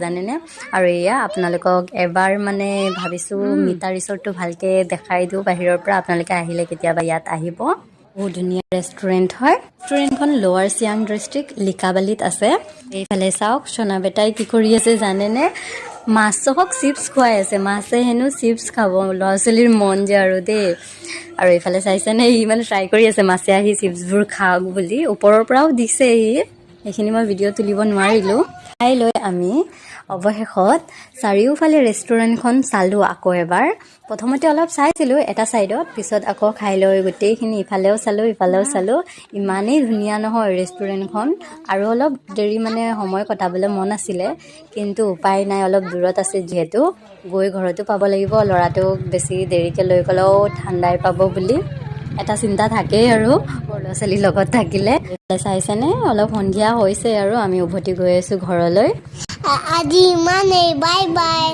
জানেনে? আৰু এয়া আপোনালোকক এবাৰ মানে ভাবিছোঁ মিতা ৰিচৰ্টটো ভালকৈ দেখাই দিওঁ বাহিৰৰ পৰা। আপোনালোকে আহিলে কেতিয়াবা ইয়াত আহিব। বহুত ধুনীয়া ৰেষ্টুৰেণ্ট হয়। ৰেষ্টুৰেণ্টখন লোৱাৰ চিয়াং ডিষ্ট্ৰিক্ট লিকাবালিত আছে। এইফালে চাওক, সোণা বেটাই কি কৰি আছে জানেনে? মাছক চিপছ খুৱাই আছে। মাছে হেনো চিপছ খাব। ল'ৰা ছোৱালীৰ মন যে আৰু দেই। আৰু এইফালে চাইছেনে, সি মানে ট্ৰাই কৰি আছে মাছে আহি চিপছবোৰ খাওক বুলি। ওপৰৰ পৰাও দিছে সি। সেইখিনি মই ভিডিঅ' তুলিব নোৱাৰিলোঁ। খাই লৈ আমি অৱশেষত চাৰিওফালে ৰেষ্টুৰেণ্টখন চালোঁ আকৌ এবাৰ। প্ৰথমতে অলপ চাইছিলোঁ এটা ছাইডত, পিছত আকৌ খাই লৈ গোটেইখিনি ইফালেও চালোঁ, ইফালেও চালোঁ। ইমানেই ধুনীয়া নহয় ৰেষ্টুৰেণ্টখন। আৰু অলপ দেৰি মানে সময় কটাবলৈ মন আছিলে, কিন্তু উপায় নাই, অলপ দূৰত আছে যিহেতু। গৈ ঘৰতো পাব লাগিব। ল'ৰাটোক বেছি দেৰিকৈ লৈ গ'লেও ঠাণ্ডাই পাব বুলি এটা চিন্তা থাকেই আৰু সৰু ল'ৰা ছোৱালীৰ লগত থাকিলে। এইফালে চাইছেনে, অলপ সন্ধিয়া হৈছে আৰু আমি উভতি গৈ আছোঁ ঘৰলৈ। আজি ইমানেই। Bye bye.